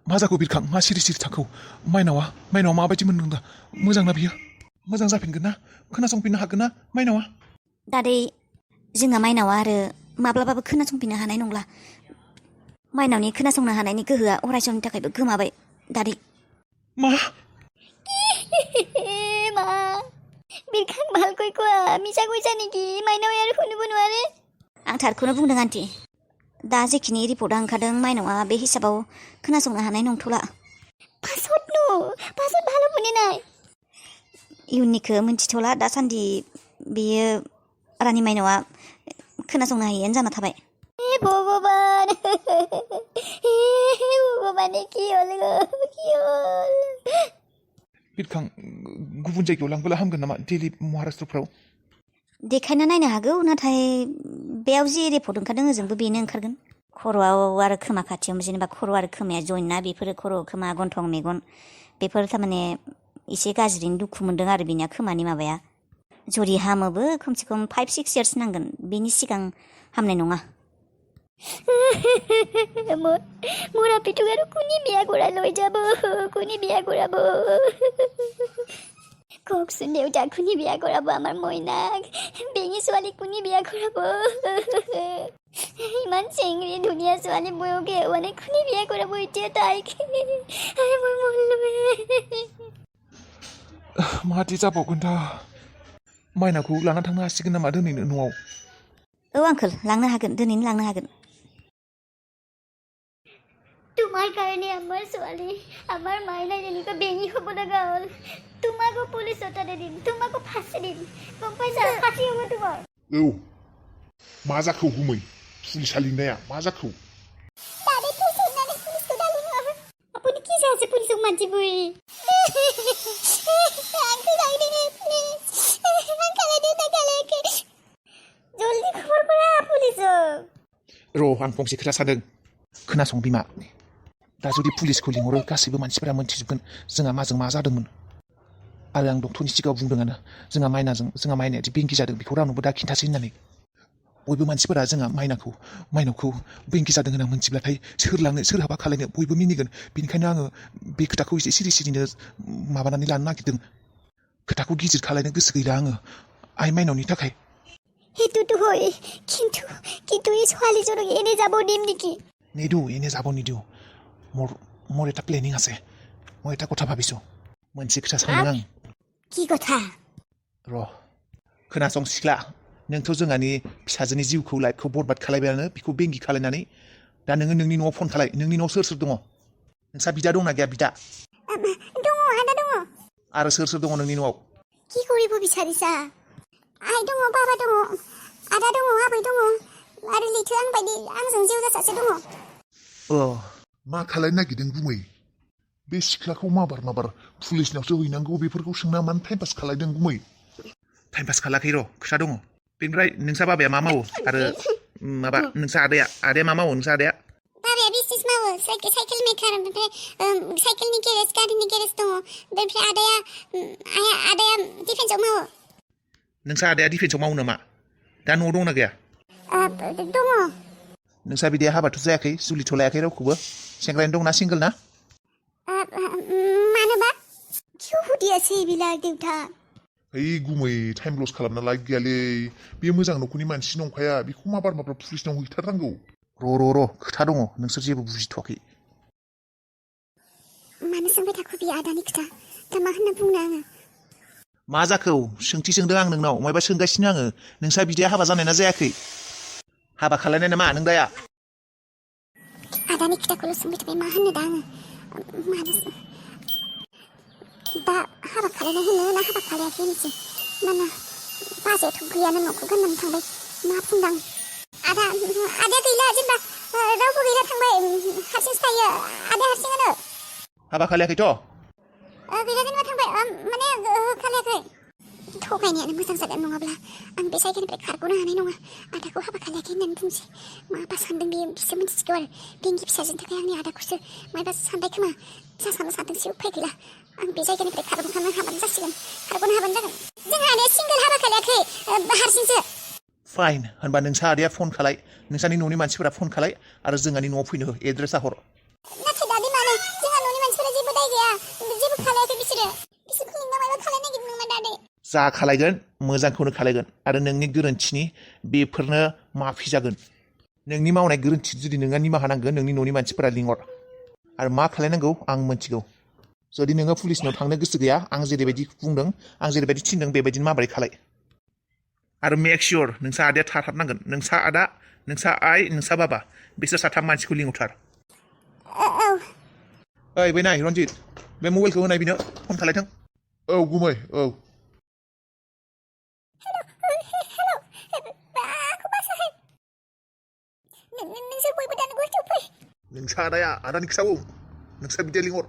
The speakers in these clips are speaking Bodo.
मा जाखो बिरखां मा सिरि सिरि थाखौ माइनावा माबायदि मोनदों दा मोजां ना बियो मोजां जाफिनगोन ना खोनासंफिननो हागोन ना माइनावा दादै जोंहा माइनावा आरो माब्लाबाबो खोनासंफिननो हानाय नंला माइनावनि खोनासंनो हानायनि गोहोआ अरायसमनि थाखायबो गोमाबाय दादै मा मा बिरखां भालखै कोआ मिसा गइसा नेकि माइनाव यार हुनुबो नुवारे आं थारखौनो बुंदों आन्टी दा जेखिनि रिपर्टआ ओंखारदों माइनावा बे हिसाबाव खोनासंनो हानाय नंथ'ला पासत भालो मोने नाय इयुननिखौ मिन्थिथ'ला दासान्दि बेयो रानि माइनावा खोनासंनो हायैआनो जाना थाबाय भगवान भगवान কি হলো কি হল बिरखां गुबुन जायगायाव लांबोला हामगोन नामा दिल्ली महाराष्ट्रफ्राव देखायना नायनो हागौ नाथाय बेयाव जे रिपर्ट ओंखारदों ओजोंबो बेनो ओंखारगोन खर'आव आरो खोमा खाथियाव जेनेबा खर' आरो खोमाया जइन ना बेफोरो खर' खोमा गन्थं मेगन बेफोर थारमाने एसे गाज्रिनो दुखु मोनदों आरो बिनिया खोमानि माबाया जरि हामोबो खमसे खम 5-6 years नांगोन बेनि सिगां हामनाय नङा मोरा पिटुगारो कुनि बिया गरा लय जाबो कुनि बिया गराबो কক सुन्देउटा कुनि बिया गराबो आमार मयनाक बेङि ছোৱালী कुनि बिया गराबो ইমান চেংৰি ধুনীয়া ছোৱালী বয়কে মানে কুনি বিয়া গৰাবো এতিয়া তাইক আরে মই মৰলবে मादि जाबावगोन दा माइनाखौ लाना थांनो हासिगोन नामा दोनैनो न'आव औ आंकोल लांनो हागोन दिनैनो लांनो हागोन তোমার কারণে আমার ছোৱালী আমার মাইনা যেনিকা বেঙি হব লগা হল তোমাকো পুলিশ ওটারে দিম তোমাকো ফাঁসি দিম গম পাইছা ফাঁসি হব তোমার औ मा जाखो गुमै पुलिसा लिंनाया मा जाखो दादे फैसोनानै पुलिसखौ दालिङो আপুনি কি চাইছে পুলিसক মাতিবই आंखौ लांदों प्लिज आं खालायदों ना खालायाखै जल्दी खबर करा पुलिसक र' आं फंसे खोथा सानदों खोनासं बिमा दा जुदि पुलिसखौ लिंहरो गासैबो मानसिफोरा मोनथिजोबगोन जोंहा माजों मा जादोंमोन आरो आं डक्टरनि सिगाङाव बुंदोंआनो जोंहा माइनाया दि बेंगि जादों बेखौ रावनोबो दा खिन्थासै होननानै बयबो मानसिफोरा जोंहा माइनावखौ बेंगि जादों होनना मोनथिब्लाथाय सोर हाबा खालायनो बयबो मिनिगोन बेनिखायनो आङो बे खोथाखौ एसे सिरिनो माबानानै लानो नागिरदों खोथाखौ गिदिर खालायनो गोसो गैला आङो आइ माइनावनि थाखाय সেইটোতো হয় কিন্তু এই ছোৱালীজনক এনে যাব দিম নেকি এনে যাব নিদিওঁ মোৰ এটা প্লেনিং আছে মই এটা কথা ভাবিছোঁ मोनसे खोथा सानदों आं কি কথা र' खोनासं सिख्ला नोंथ' जोंहानि फिसाजोनि जिउखौ लाइफखौ बरबाद खालायबायानो बिखौ बेंगि खालायनानै दा नोङो नोंनि न'आव फन खालाय नोंनि न'आव सोर दङ नोंसा बिदा दंना गैया बिदा दङ आदा दङ आरो सोर दङ नोंनि न'आव কি কৰিব বিচাৰিছা आइ दङ बाबा दङ आदा दङ आबै दङ आरो लैथो आं बायदि आंजों जेवजा सासे दङ मा खालायनो नागिरदों गुमै बे सिख्लाखौ माबार पुलिसनावसो हैनांगौ बेफोरखौ सोंना मानो टाइम पास खालायदों गुमै टाइम पास खालाखै र' खोथा दङ बेनिफ्राय नोंसा बाबाया मा मावो आरो माबा नोंसा आदाया मा मावो नोंसा आदाया बाबाया बिजनेस मावो साइकेल मेकार ओमफ्राय साइकेलनि गेरेज गारिनि गेरेज दङ बेनिफ्राय आदाया डिफेन्सआव मावो नोंसा आदाया डिफेन्सआव मावो नामा दा न'आव दंना गैया दङ नोंसा बिदाया हाबाथ' जायाखै जुलिथ' लायाखै रावखौबो सेंग्रानि दंना सिंगोल ना मानोबा किउ हुदियासै बिलाय देउथा ओइ गुमै टाइम लस खालामना लाइक गैयालै बे मोजां न'खरनि मानसि नंखाया बेखौ माबार पुलिसनाव हैथारनांगौ र' खोथा दङ नोंसोर जेबो बुजिथ'वाखै मानो सोंबाय थाखो बे आदानि खोथा दा मा होनना बुंनो आङो मा जाखौ सोंथि सोंदों आं नोंनाव मायबा सोंगासिनो आङो नोंसा बिदाया हाबा जानाय ना जायाखै हाबा खालायनाय नामा नों दाया आदानि खोथाखौल' सोंबाय थाबाय मा होननो दा आङो मानो दा हाबा खालायनाय होनो ना हाबा खालायाखै होनसै माना बाजैयाथ' गैयानो न'खौ गाननानै थांबाय मा बुंदां आदाया गैला जेनेबा रावबो गैला थांबाय हारसिंसो थायो आदाया हारसिङानो हाबा खालायाखैथ' गैला जेनेबा थांबाय माने खालायाखै थगायनायानो मोजां जागोन नङाब्ला आं बे जायगानिफ्राय खारग'नो हानाय नङा आदाखौ हाबा खालायाखै होननानै बुंसै माबा सानदों बिसोर मिथिसिगौ आरो बेंगि फिसाजोनि थाखाय आंनि आदाखौसो माबा सानबाय खोमा जासानो सानदोंसै उफाय गैला आं बे जायगानिफ्राय खारग'नो हाबानो जासिगोन खारग'नो हाबानो जागोन जोंहा आदाया सिंगोल हाबा खालायाखै हारसिंसो फाइन होनबा नोंसा आदाया फन खालाय नोंसानि न'नि मानसिफोरा फन खालाय आरो जोंहानि न'आव फैनो हो एड्रेसा हर नाथाय दादि मानो जेबो दाय गैया जेबो खालायाखै बिसोरखौ नोंना माबा खालायनो नागिरदों नामा दादै जा खालायगोन मोजांखौनो खालायगोन आरो नोंनि गोरोन्थिनि बेफोरनो माफि जागोन नोंनि मावनाय गोरोन्थि जुदि नोङो निमाहा नांगोन नोंनि न'नि मानसिफोरा लिंहर आरो मा खालायनांगौ आं मिथिगौ जुदि नोङो पुलिसनाव थांनो गोसो गैया आं जेरैबायदि बुंदों आं जेरैबायदि थिनदों बेबायदिनो माबोरै खालाय आरो मेक सियर नोंसा आदाया थाथारनांगोन नोंसा आदा नोंसा आइ नोंसा बाबा बिसोर साथाम मानसिखौ लिंहरथार औ ओइ बै नाय रन्जित बे मबाइलखौ होनाय बिनो फन खालायथों औ गुमै औ नोंसोर बयबो दानो गुवाहाटियाव फै नोंसा आदाया आदानि खिथाबौ नोंसा बिदाया लिंहर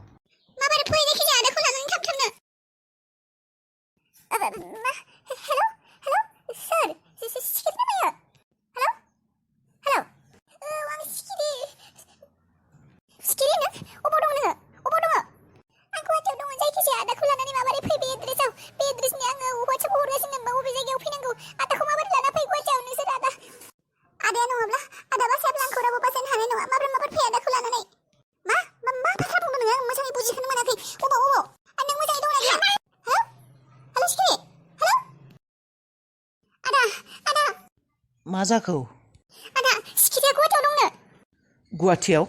माबारै फै जायखिजाया आदाखौ लानानै थाब थांनो हेल' सोर सिखिरि नामायो हेल' औ आं सिखिरि नों अबाव दङ नोङो आं गुवाहाटियाव दङ जायखिजाया आदाखौ लानानै माबारै फै बे एड्रेसनि आङो वाट्सएपआव हरगासिनो बबे जायगायाव फैनांगौ आदाखौ माबोरै लाना फै गुवाहाटियाव नोंसोर आदाया नङाब्ला आदा बासायाब्ला आंखौ रावबो बासायनो हानाय नङा माबोरै फै आदाखौ लानानै मा बाथ्रा बुंदों नोङो आं मोजाङै बुजिखोनो मोनाखै अबाव आरो नों मोजाङै दंना गैया हेल' सिखिरि हेल' आदा मा जाखो आदा सिखिरिया गुवाहाटियाव दंनो गुवाहाटियाव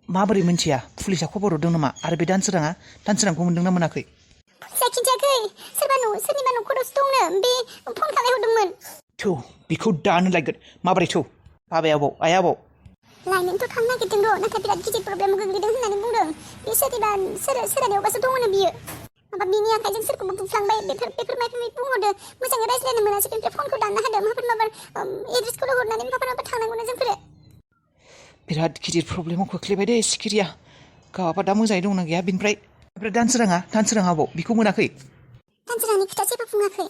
माबोरै मिन्थिया पुलिसा खबर हरदों नामा आरो बे दानसोरांखौ मोनदोंना मोनाखै पुलिसा खिन्थायाखै सोरनिबा न'खरावसो दंनो बे फन खालायहरदोंमोन थौ बेखौ दानो लायगोन माबोरै थौ बाबाया आबौ आइया आबौ लायनोथ' थांनो नागिरदों र' नाथाय बिराद गिदिर प्रब्लेम गोग्लैदों होननानै बुंदों बे सोरहानियावबासो दङनो बियो माबा बिनि आखाइजों सोरखौबा बुफ्लांबाय बेफोर माबा बुंहरदो मोजाङै रायज्लायनो मोनासै बेनिफ्राय फनखौ दानना होदो माबार एड्रेसखौल' हरनानै माबार थांनांगौनो जोंफोरो बिराद गिदिर प्रब्लेमाव खोख्लैबाय दे सिखिरिया गावाबा दा मोजाङै दंना गैया बिनिफ्राय दानसोरां आबौ बेखौ मोनाखै दानसोरांनि खोथा जेबो बुङाखै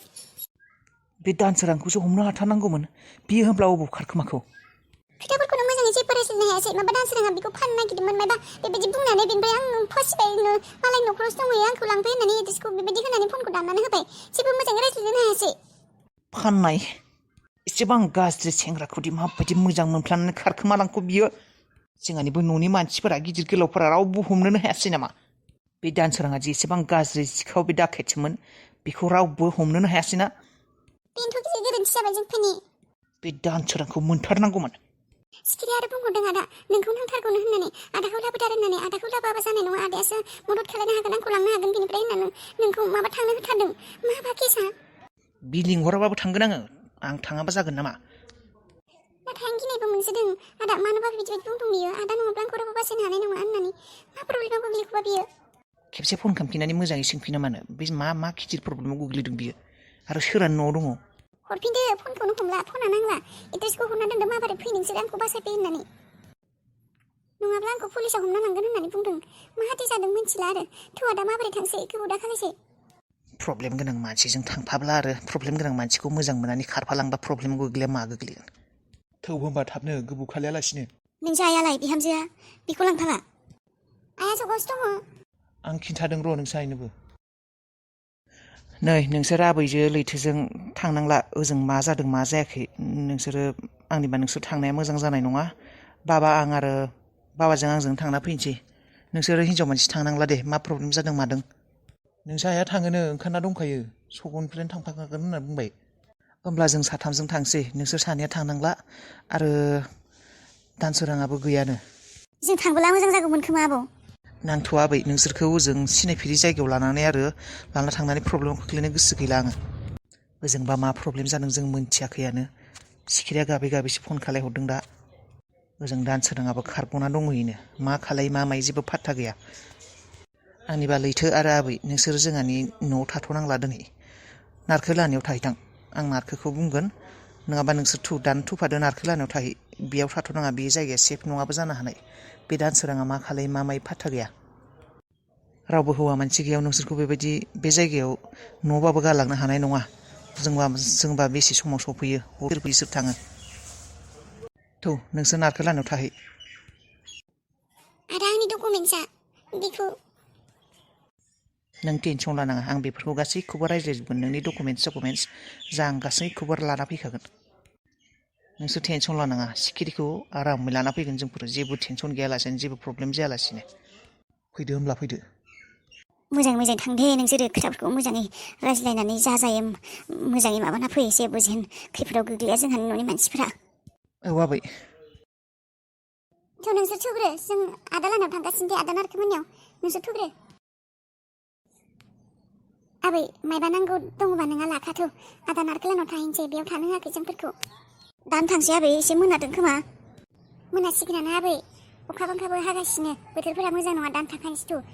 बे दानसोरांखौसो हमनो हाथारनांगौमोन बियो होनब्ला अबाव खारखोमाखौ खोथाफोरखौनो मोजाङै जेबो रायज्लायनो हायासै माबा दानसोराङा बेखौ फाननो नागिरदोंमोन माबा बेबायदि बुंनानै बेनिफ्राय आं फसिबाय मालाय न'खरावसो दंहैयो आंखौ लांफै होननानै एड्रेसखौ बेबायदि होनानै फनखौ दाननानै होबाय जेबो मोजाङै रायज्लायनो हायासै फाननाय एसेबां गाज्रि सेंग्राखौदि माबायदि मोजां मोनफ्लानानै खारखोमालांखौ बियो जोंहानिबो न'नि मानसिफोरा गिदिर गोलावफोरा रावबो हमनोनो हायासै नामा बे दानसोराङा जे एसेबां गाज्रि सिखाव बे दाखेटसोमोन बेखौ रावबो हमनोनो हायासै ना बेनोथ' गिदिर गोरोन्थि जाबाय जोंफोरनि बे दानसोरांखौ मोनथारनांगौमोन सिखिरिया आरो बुंहरदों आदा नोंखौ नांथारगौनो होननानै आदाखौ लाबोथार होननानै आदाखौ लाबोआबा जानाय नङा आदायासो मदद खालामनो हागोन आंखौ लांनो हागोन बेनिफ्राय होननानै नोंखौ माबा थांनो होथारदों माबा केसा बि लिंहराबाबो थांगोन आं थाङाबा जागोन नामा नाथाय आं गिनायबो मोनसोदों आदा मानोबा बिदि बुंदों बियो आदा नङाब्ला आंखौ रावबो बासायनो हानाय नङा होननानै मा प्रब्लेमाव गोग्लैखोबा बियो खेबसे फन खालामफिननानै मोजाङै सोंफिना मानो बे मा गिदिर प्रब्लेमाव गोग्लैदों बियो आरो सोरानो न'आव दङ हरफिनदो फनखौनो हमला फना नांला एड्रेसखौ हरना दोनदो माबोरै फै नोंसोर आंखौ बासायफै होननानै नङाब्ला आंखौ पुलिसाव हमना लांगोन होननानै बुंदों मा हाथै जादों मिथिला आरो थौआ दा माबोरै थांसै गोबाव दा खालायसै प्रब्लेम गोनां मानसिजों थांफाब्ला आरो प्रब्लेम गोनां मानसिखौ मोजां मोननानै खारफालांबा प्रब्लेम गोग्लैया मा गोग्लैगोन थौ होनबा थाबनो गोबाव खालायालासिनो नोंसा आइयालाय बिहामजोआ बेखौ लांफाला आइया जगावसो दङ आं खिन्थादों र' नोंसा आइनोबो नै नोंसोर आबैजो लैथोजों थांनांला ओजों मा जादों मा जायाखै आंनिबा नोंसोर थांनाया मोजां जानाय नङा आं आरो बाबाजों आंजों थांना फैनोसै नोंसोरो हिनजाव मानसि थांनांला दे मा प्रब्लेम जादों मादों नोंसा आइया थाङोनो ओंखारना दंखायो सगननिफ्रायनो थांफाखागोन होनना बुंबाय होमब्ला जों साथामजों थांसै नोंसोर सानैया थांनांला आरो दानसोराङाबो गैयानो जों थांबोला मोजां जागौमोन खोमा आबौ नांथ'वा आबै नोंसोरखौ ओजों सिनायफेरि जायगायाव लानानै आरो लाना थांनानै प्रब्लेमाव खोख्लैनो गोसो गैला आङो ओजोंबा मा प्रब्लेम जादों जों मोनथियाखैयानो सिखिरिया गाबै गाबैसो फन खालायहरदों दा ओजों दानसोराङाबो खारग'ना दंहैयोनो मा खालायो मा मायो जेबो पात्ता गैया आंनिबा लैथो आरो आबै नोंसोर जोंहानि न'आव थाथ'नांला दिनै नारखो लाहानियाव थाहैथां आं नारखोखौ बुंगोन नङाबा नोंसोर दानो थुफादो नारखो लाहानियाव थाहै बेयाव थाथ'नाङा बे जायगाया सेफ नङाबो जानो हानाय बे दानसोराङा मा खालायो मा मायो पात्ता गैया रावबो हौवा मानसि गैया नोंसोरखौ बेबायदि बे जायगायाव न'बाबो गालांनो हानाय नङा जोंबा बेसे समाव सफैयो बिसोर थाङो थौ नोंसोर नारखो लाहानियाव थाहै आदा आंनि डकुमेन्टसा बेखौ नों टेनसन लानाङा आं बेफोरखौ गासैखौबो रायज्लायजोबगोन नोंनि डकुमेन्टस जा आं गासैखौबो लाना फैखागोन नोंसोर टेनसन लानाङा सिखिरिखौ आरामै लाना फैगोन जोंफोर जेबो टेनसन गैयालासेनो जेबो प्रब्लेम जायालासिनो फैदो होमब्ला फैदो मोजाङै मोजां थां दे नोंसोरो खोथाफोरखौ मोजाङै रायज्लायनानै जाजायो मोजाङै माबाना फै जेबो जेन खैफोदाव गोग्लैया जोंहानि न'नि मानसिफोरा औ आबै थ' नोंसोर थुग्रो जों आदा लानाव थांगासिनो दे आदा नारखोमोननियाव नोंसोर थुग्रो आबै मायबा नांगौ दङबा नोंहा लाखाथ' आदा नारखोलानाव थाहैनोसै बेयाव थानो होआखै जोंफोरखौ दानो थांसै आबै एसे मोनादों खोमा मोनासिगोनानो आबै अखा बांखाबो हागासिनो बोथोरफोरा मोजां नङा दानो थांखानोसैथ'